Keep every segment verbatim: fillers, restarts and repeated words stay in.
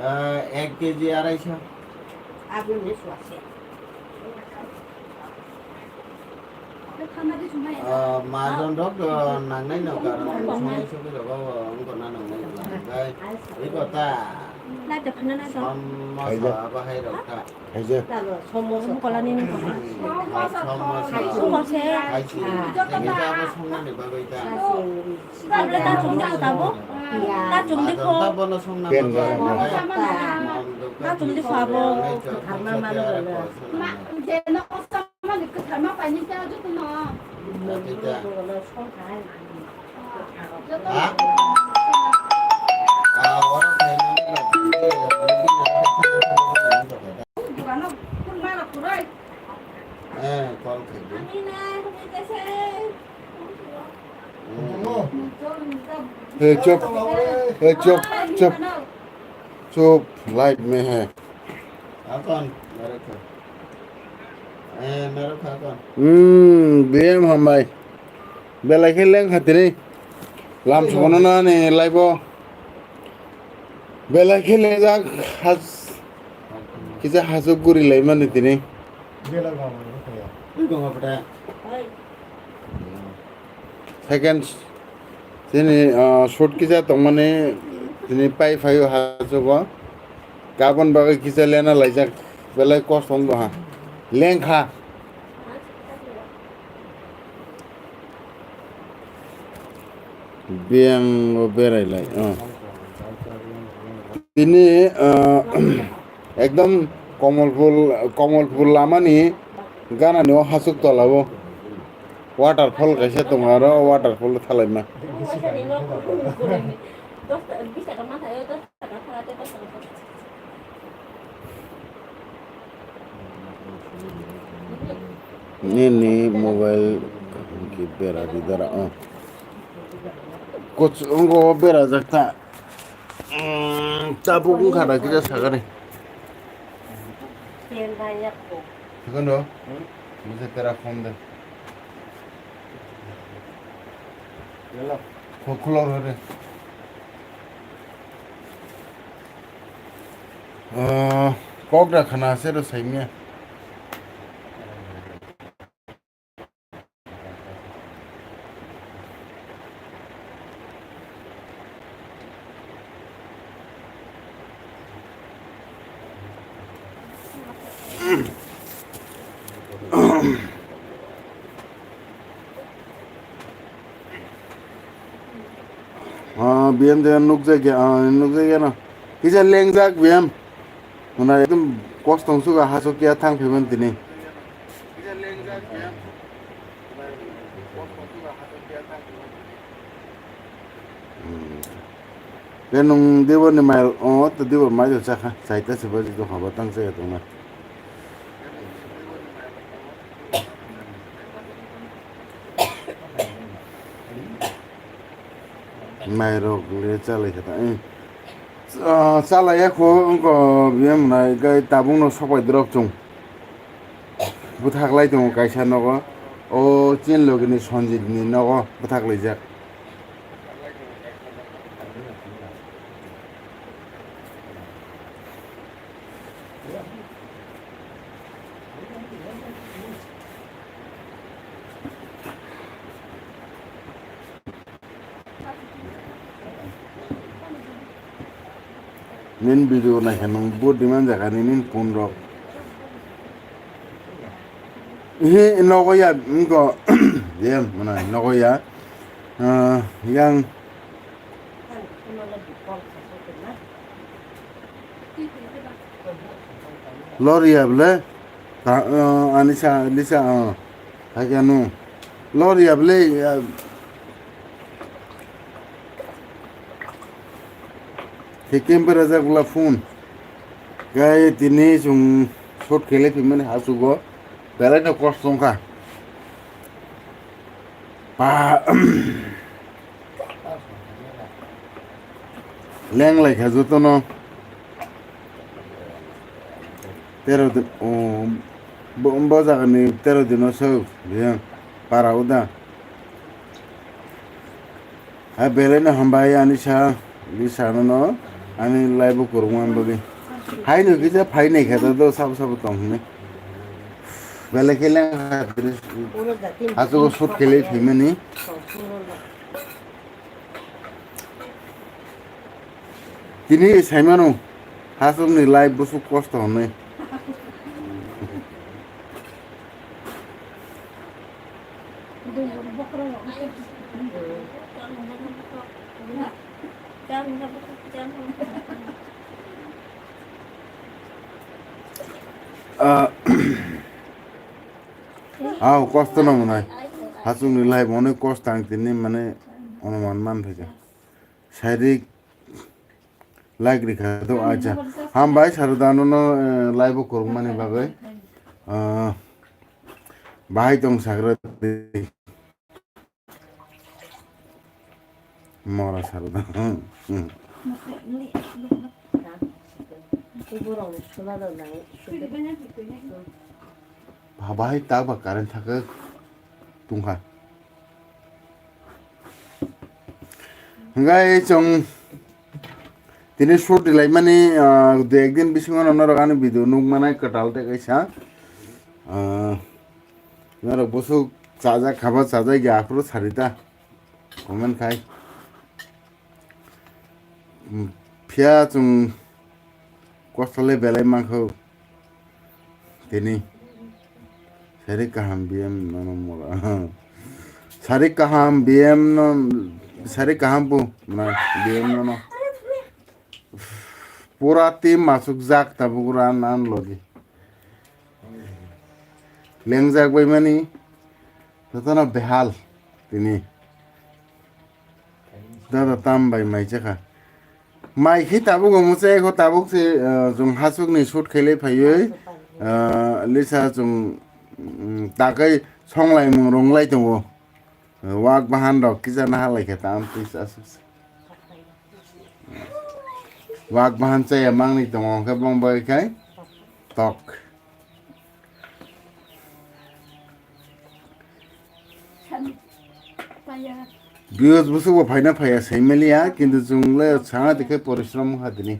Ah, ek kg arai sho. Ah, majon rok, ah, nangnai no karon songwi sogwi rok, oh, wngkor na nangnai no karon. Bai, iko ta. Samosa bahai rok ta. Khaijak. Samosa. Samosa. Samosa. Khaisi. Khaisi. Khaisi. Khaisi. Tablet ta chumdi ko tabuk. Ta chumdi ko. Pen ba. Ta chumdi ko abo. Ha? Ah, oro khainani rok. Eh, call khaidi. Hey, chup. Hey, chup, chup. Chup, live mein hai. Akon, narok kha. Eh, narok kha akon. Hmm, B M hambai. Belai khe leng kha tini. Lam sokono na ni live o. Belai khe lengjak has-, kisa hasuk guri lai mani tini. Second, tini, ah, shoot kisa tongmani tini pai phaio hasugo. Gabon bagwi kisa lena laijak, belai kosto wng ha. Lengkha. Biyang o berai lai, oh. Tini, ah, ekdom Komolpur, Komolpur lamani ganani o hasuk tola o waterfall kaisa tongo, aro o waterfall o thalaima. Nini mobile ki bera di dara, oh. Kuch ungo bera jakta. Mm, tabuk wngkha da kisa sakani. Sakano? Mujhe tera phone de. Kho-, khulor hore. Ah, kok da khana se ro saimya. Ah, B M de nukjakya, ah, nukjakya no. Kisa lengjak B M. Muna ekdom kosto wng suka hasuk ya thang phaiman tini. Hmm. Be nung dibor ni mail, oh, to dibor mail chakha, chaita se baji to haba tang chaya tongna. Mairok le chalai kha ta, eh. Ah, chalai ya kho, wngkha biyam nai, gai tabuk no sopai drop chung. Bwthak lai tongo kaisa nogo. O chin logi ni Sanjit ni nogo bwthak laijak. Nini video naikha nwng bo demand jakha nini phone rok. He nogo ya, wngkha, je, mane, nogo ya. Ah, yang. Lor ya bole, ta, ah, Anisa, Lisa, ah, hai kanu. Lor ya bole, ya. He camera jak bwla phone. Gai tini chwng shot khelai phimani hachugo. Belai no kosto wngkha. Pa-, leng lai kha jotono. Tero din, o, bo, bo jagani tero dino sok, biyang para uda. Ha, belai no hambai ani sa, Lisa no no. Ani live o kwrwngma bagwi. Haino kisa phainai khe do sabo sabo tong hwnwi. Belai khe leng ha tini. Aswk shoot khe le phaimani. Tini saimano. Hasukni live bwswk kosto hwnwi. Ah, aw, kosto no mwnai. Hasukni live onek kosto ang tini mane onuman man phaikha. Sairik like rikha do acha. Hambai Saruda nono, eh, live o kwrwngmani bagwi. Ah, bahai tong sagra di. Mora Saruda. Hmm, hmm. Bahai ta ba current thaka tungkha. Hingkai chwng tini shoot dilaimani, ah, dui ek din bisingo norok ani video nukmanai kwtal tei kaisa. Ah, norok bwswk chajak khaba chajak ya aphuru sarita comment khai. Phiya chwng kosto le belai mankho. Tini. Sari kaham B M nono mora. Sari kaham B M no, sari kaham bu na B M nono. Pura team masuk jak tabuk ran an logi. Lengjak bai mani. Totano behal. Tini. Dada tam bai mai chakha. Mai khe tabuk omo chai kho tabuk se, ah, chwng hasukni shoot khailai phaiwi, ah, lisa chwng, mm, takai songlaimung ronglai tongo. Wak bahan rok kisa naha lai khe tam twi asuk se. Wak bahan chaya mangni tongo hwnkhe bong bai khai tok. Views bwswk bo phaina phaiya saimaliya, kintu chwng le sana tikhe porishrom wngkha tini.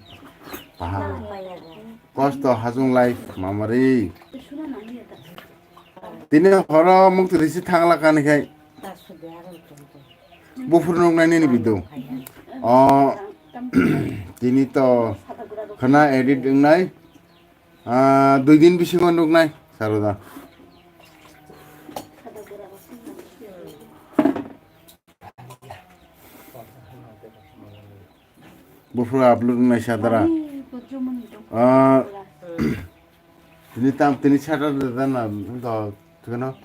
Bahai. Kosto hachung life mamari. Tini horo mukti risi thangla kani khai. Buphuru nuknai nini video. O, tini to khana edit wngnai. Ah, dui din bisingo nuknai, Saruda. Buphuru upload wngnai Sadara. Ah, tini tam, tini Saturday da na, to, tikano?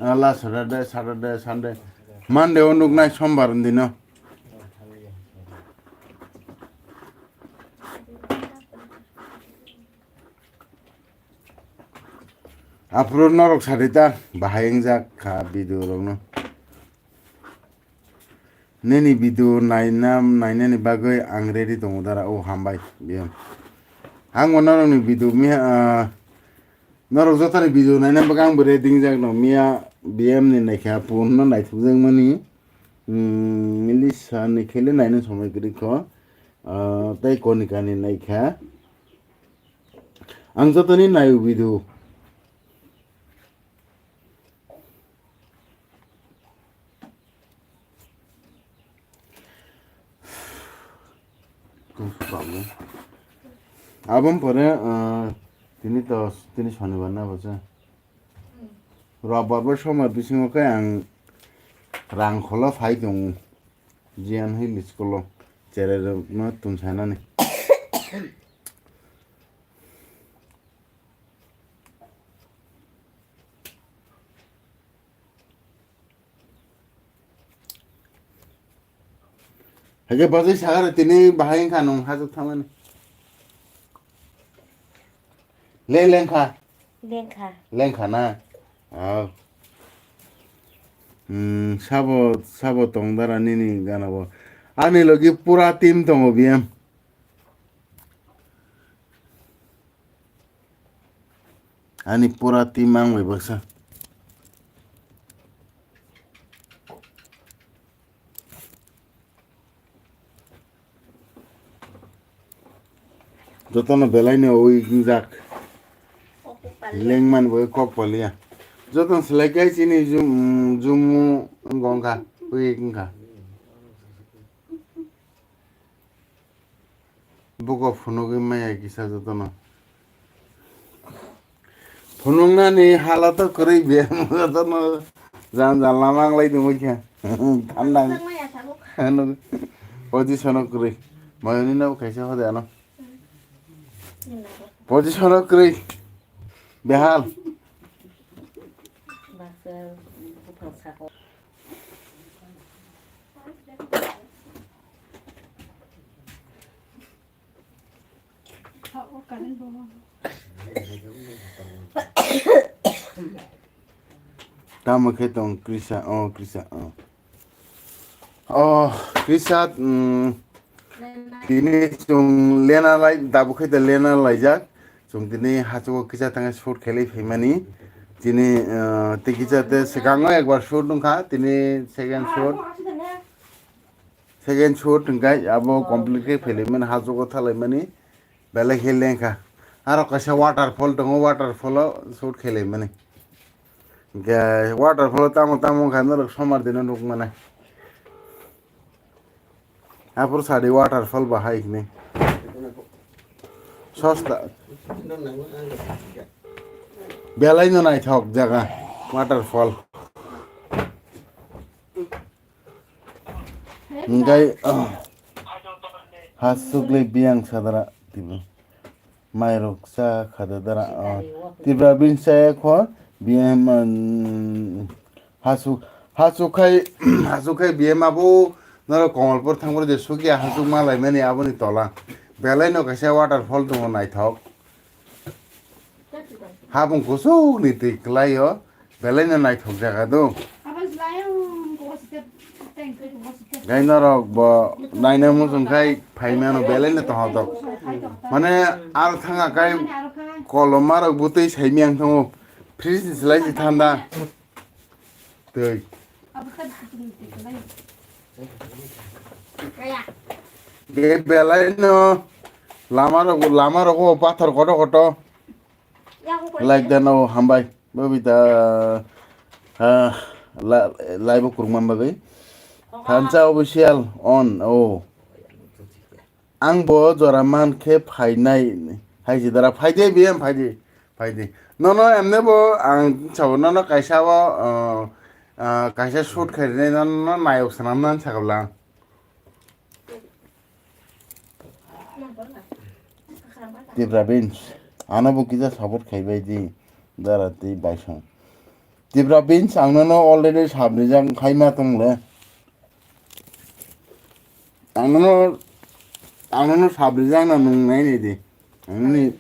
Ah, last Saturday, Saturday, Sunday. Monday o nuknai, Sombar dino. Aphuru norok sadi ta bahai wngjak kha video rokno. Nini video naina, nainani bagwi ang ready tongo dara. O hambai, B M. Ang bo norokni video miya, ah, norok jotoni video naina bagwi ang bo ready wngjak no. Miya B M ni naikha phone no naithokjak mani. Hmm, Melissa ni khe le naina somoi kwrwi kho. Ah, tei Konika ni naikha. Ang jotoni naio video. Aboni pore, ah, tini to, tini Shonibar na bo se. Robar bo sombar bisingo khe ang Rangkholo phai tongo. Jiyan Hill School o cherai rokno tun sanani. Haikhe bajai sagare tini bahai wngkha nwng hajok thangmani. Le lengkha. Lengkha. Lengkha na? Ah. Hmm, sabo, sabo tong dara nini gana bo. Ani logi pura team tongo B M. Ani pura team ang bai baksa. Jotono belai no ui wngjak. Lengman bo kok paliya. Jotono selai kai chini jum-, jumu wngkha, ui wngkha. Buko phunugwi maya kisa jotono. Phunuknani halato kwrwi be jotono jan jan lama wnglai tongwi kha. Thanda. Position o kwrwi. Mayuni no kaisa hode ano. Position o kwrwi. Behal. Tamo khe tong Krisa, oh, Krisa, oh. Oh, Krisa, mm, tini chwng lena lai, dabu khe da lena laijak. Chwng tini hachugo kisa thangwi shoot khelai phaimani. Tini, uh, tei kisa tei swkango ekbar shoot wngkha, tini second shoot. Second shoot hwnkhe abo complete khe phailaimani, hachugo thalaimani, belai khe lengkha. Aro kaisa waterfall tongo, waterfall o shoot khailaimani. Hwnkhe waterfall o tamo tamo wngkha norok somar dino nukmanai. Aphuru sadi waterfall bahai hwnwi. Sosta. Belai no naithok jaga waterfall. Hingkai, ah, ha suklai biyang sadara tibu. Mairok cha khada dara, ah, Tipra bini chaya kho biyang, mm, hasu, hasu khai, hasu khai biyang abo norok Komolpur thangbo je sukia hasuk ma laimani aboni tola. Belai no kaisa waterfall tongo naithok. Habung kuchuk ni twi kwlai o, belai no naithok jaga do. Gai norok bo naina muchung khai phaimano belai no tongthok. Mane aro thanga kai koloma rok bwtwi saimiyang thango. Fridge ni slai si thanda. Twi. Ge belai no lama rok, lama rok o pathor koto koto. Like da no hambai. Bobita, ah, la, live o kurungma bagwi. Thansa official on, oh. Ang bo jora man khe phainai hai si dara. Phaidi biyam, phaidi, phaidi. Nono emne bo ang sabo nono kaisa o, ah, ah, kaisa shoot khainai nono nayok swnam nan sakabla. Tipra Beans, ano bo kisa support khaibai di, dara tei baisong. Tipra Beans, ang nono already sabrijak khaima tongle. Ang nono, ang nono sabrijak na nung nai ni di. Ang ni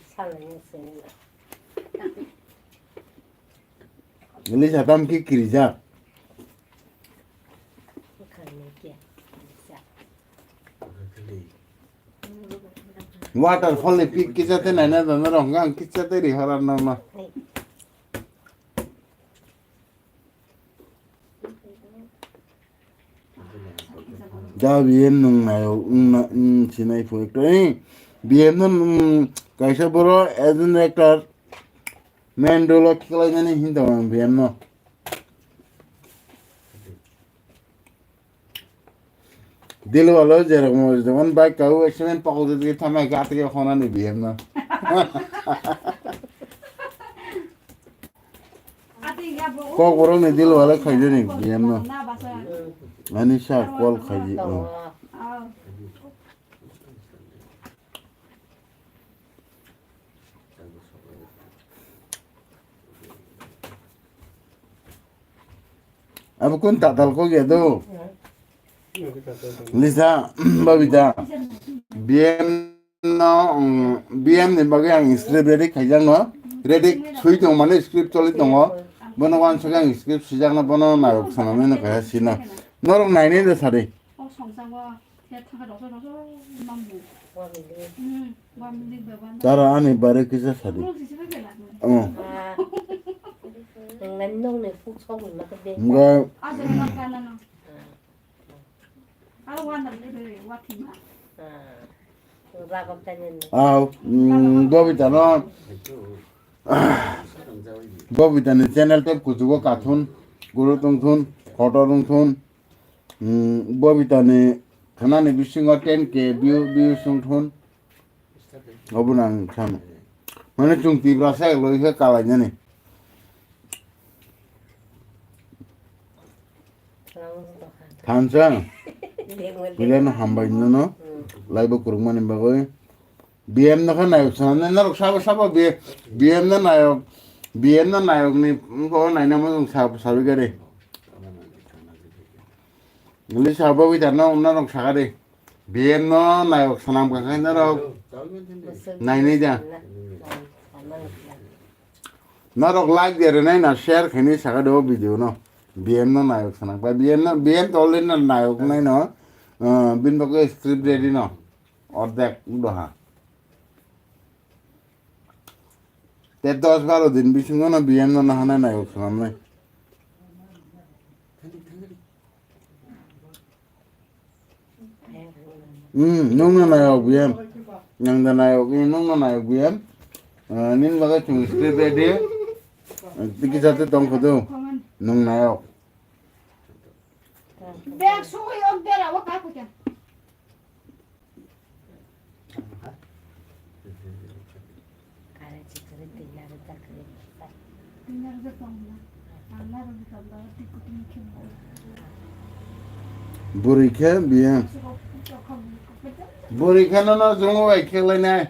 Lisa tam ki kirijak. Waterfall ni pic kisa te naina dana rong ang kisa te ri horan nang na. Da B M nung nayo, wng na, wng sinai phu ekta, eh, B M no, mm, kaisa boro as an actor, main role o khiklainani hinta ang B M no. Dilwalo jerokom jemon bike kau accident pakol jodi thamai khe atike khonani B M no. Kokborok ni Dilwala khaijani B M no. Ani sa call khaiji, oh. Abo kun tatal kok ya do? Lisa, Babita. B M no, um, B M ni bagwi ang script ready khaijak no. Ready sui tong mane script choli tongo. Bono wansuk ang script sijak no, bono narok sanamani no kaisa sino. Norok nainai de sadi. Tara ani bare kisa sadi. Oh. Nga. Aw, mm, Bobita no, Bobita ni channel tep kuchugo kathun, guru tongthun, kotor tongthun, mm, Bobita ni khanani bisingo ten K view, views tongthun. Obo nang khano. Mane chwng Tiprasa loi khe kalainani. Thansa. Pilano hambai nono. Laibo kurungmani bagwi. B M no kha nayok sanane norok sabo sabo B-, B M no nayok. B M no nayok ni bo naina mo jong sab sabi gare. English sabo wi tano norok sagade. B M no nayok sanam kha khe norok nainai da. Norok like de rwnai na share khainai saka de o video no. B M no nayok sanang pai B M no, B M to already no nayok nai no. Ah, bin bagwi script ready no. Ordek doha. Te dos baro din bisingo no B M no nahana nayok sanam nai. Hmm, nungno nayok B M. Nang da nayok, eh, nungno nayok B M. Eh, nin bagwi chwng script ready. Eh, tiki jate tong khodo. Nung nayok. Bag sugwi ok bera o ka kucha. Bwrwi khe biya. Bwrwi khe nono jwngo bai khe lainai.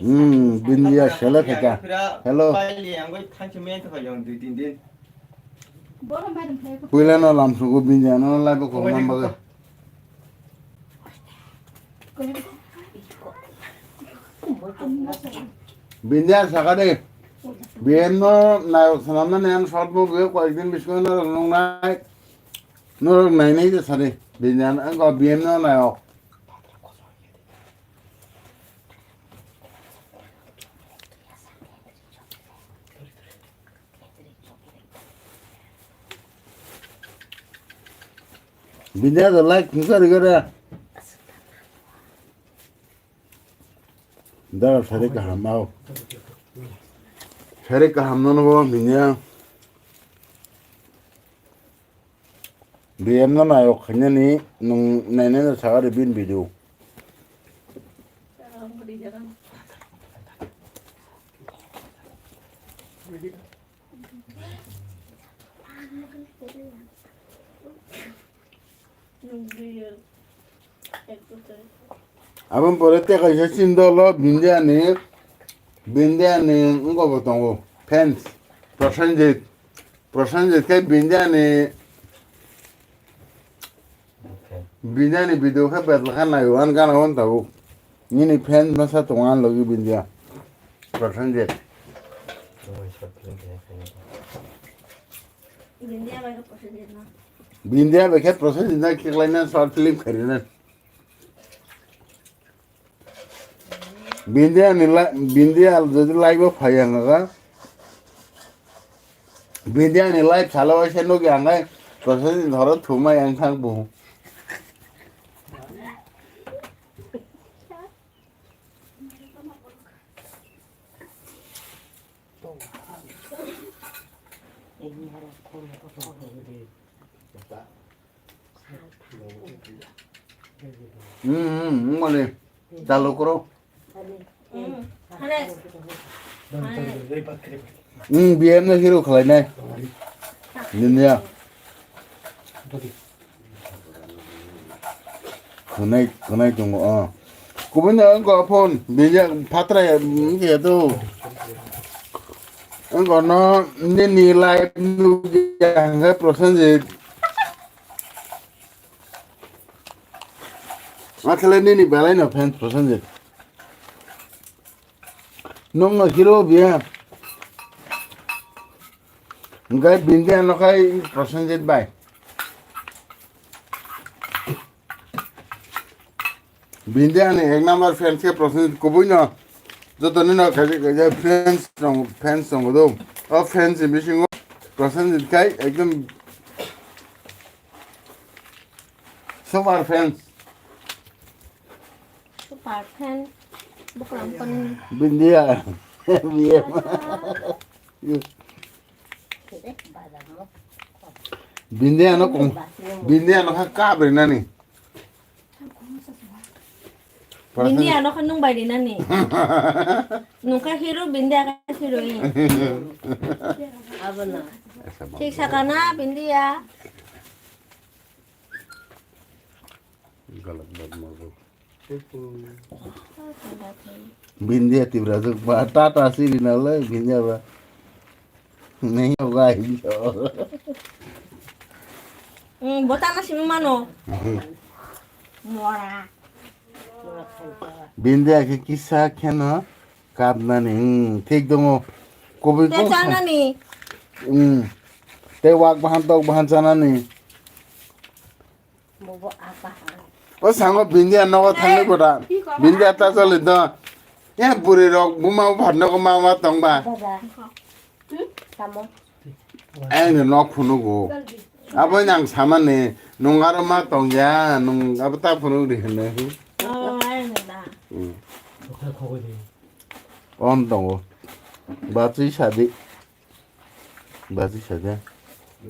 Hmm, bindia sele khaika. Hello. Puila no lamsugo bindia no laibo khobor nang bagwi. Bindia saka de. B M no nayok sanamna ne an short movie koyekdin bisingo norok nungnai. Norok nainai je sadi. Bindia no B M no nayok. Bindia do like khungsa rigada. Dara sari kaham ao. Sari kaham no no bo bindia. B M no nayok khainani nung nainai no saka de bin video. Aboni pore tei kaisa chini dolo Bindiani, Bindiani wngkha bo tongo fans Prosenjit, Prosenjit khe Bindiani, Bindiani video khe betla khe naio ani gana o tabuk. Nini fans masa tongo ani logi Bindia Prosenjit. Bindia bai khe Prosenjit no khiklaina short film khairina. Bindia ni la-, Bindia jodi live o phai ang ga. Bindia ni live salo waisa nugi ang ai Prosenjit ni horo thuma yang thang bu. Hmm, hmm, wngmani. Chalo koro. Hmm, B M no hero khlainai. Niya. Khwnai, khwnai tongo, o. Kubui no wngkha phone, bijak phatra ya, wngkha ya to. Wngkha no nini live nukya hwnkhe Prosenjit. Akhele nini belai no fan Prosenjit. Nung no hero biya. Hwnkhe Bindia no khai Prosenjit bai. Bindia ni ek number fans khe Prosenjit kubui no. Joto ni no kaisa kaisa fans tong, fans tongo do. O fans ni bisingo Prosenjit kai ekdom super fan. Super fan. Bukram kon. Bindia. Bindia no kong. Bindia no kha kabri nani. Bindi ano kha nung bai rinani. Nung kha hero, bindi aka hero e. Abono. Thik sakana bindi ya. Galat bat marbo. Bindi ya tibra jok ba tata siri na le bindi ya ba. Neng yoga hinjo. Hmm, botana simi mano. Mora. Bindi akhe kisa kheno kapnani. Hmm, thik dongo. Kobi te ko chanani. Hmm. Te wak bahan tok bahan chanani. Bobo apa? O sango bindia nogo thangwi boda. Bindia ta choli do. Ya buri rok buma bhat nogo ma ma tong ba. Dada. Hmm? Tamo. Ang ni nok phunugo. Abo nang samani nung aro ma tong ya nung abo ta phunuk di hene. Oh, ang ni na. Hmm. On tongo. Batwi sadi. Baji saja.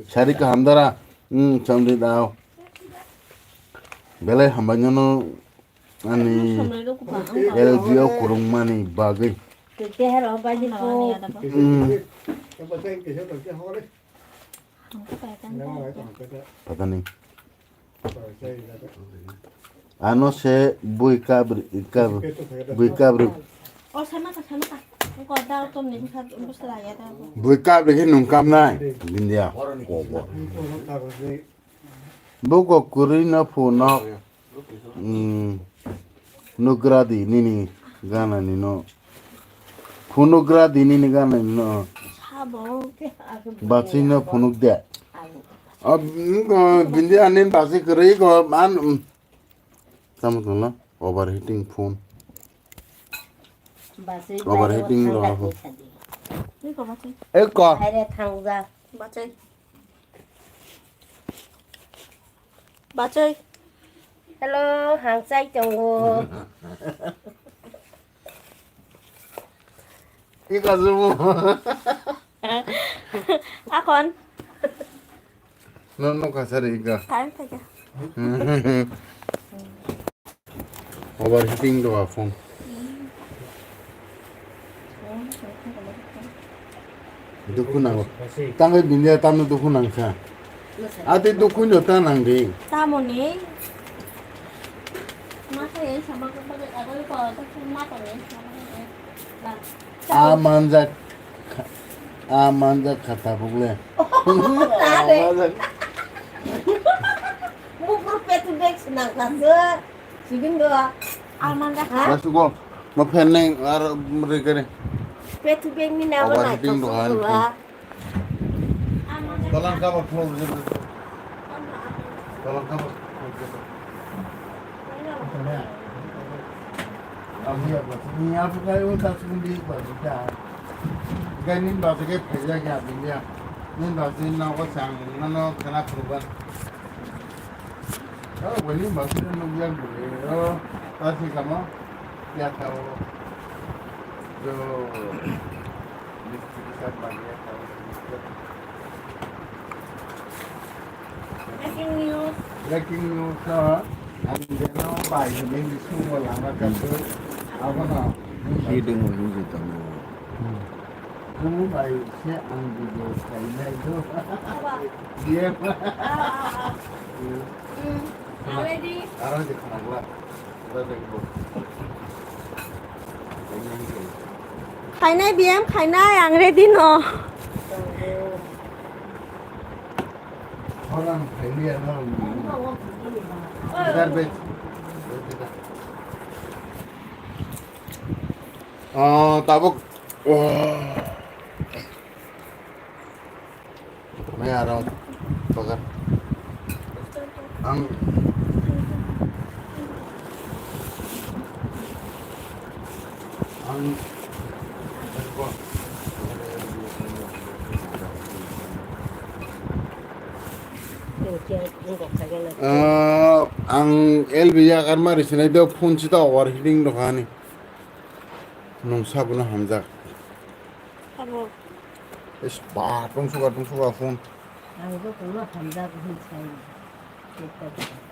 Sari kaham dara. Hmm, chomri dao. Belai hambai nono ani L B o kurungmani bagwi. Hmm. Patani. Ano se bui kabri, kab-, bui kabri. O, sama ka, sama ka. Ko da to ni ka, bus la ya da. Bui kabri khe nung kamnai. Bindia. Ko, ko. Buko kwrwi no phu no. Hmm. Nugradi nini gana ni no. Phunugradi nini gana ni no. Sabo. Bachwi no phunuk de. Ab, mm, ko, bindi ani bachwi kwrwi ko, an, mm. Tamo tongla, overheating phone. Bachwi overheating bai ro thangja ako. Ni ko bachwi. Eko. Aire thangja. Bachwi. Bachwi. Hello, hangchai tongo. Ika jumu. Akon. No, no, kasar ika. Time thaika. Overheating do a phone. Dukhu nango. Tangwi bindia tamno dukhu nangkha. Ati dukhu no ta nangdi. Tamoni. Ma khe sama ko ba agoi ko ta ma ko ni. A manjak kha-, a manjak kha tabuk le. Tare. Mupro petu bek sinang kha se. Sibin do. A manjak kha. Rasu go. Ma phen neng ar re kare. Petu bek ni na. Awa na sibin do han. Talang kabar phone. Talang kabar. Abu ya, ni abu kai un ta sung di ba di ta. Kai nin ba ke phe ya ya bin ya. Nin ba sin na ko sang na no kana phu ba. Oh, wali ba sin no ya bu. Oh, ta si kamo. Ya ta o. Yo. Ni si ka ba ya ta o. Breaking news. Breaking news no, ang jeno bai hwnwi ni sumo lama kasu. Abono. Hi dong mo hi ji tong mo. Kumu bai se ang video sai nai do. Aba. Ye. Ah, ah, ah. Hmm. Hmm. Already. Aro je khana gla. Khainai B M khainai, ang ready no. Ah, tabuk. Wah. Maya aro bakar. Ang. Ang. Ah, ang L B yakarma risinai do phone sita overheating do hani. Nung sabuno hamjak. Abo. Is ba tong suka tong suka phone. Ang do kono hamjak hin sai.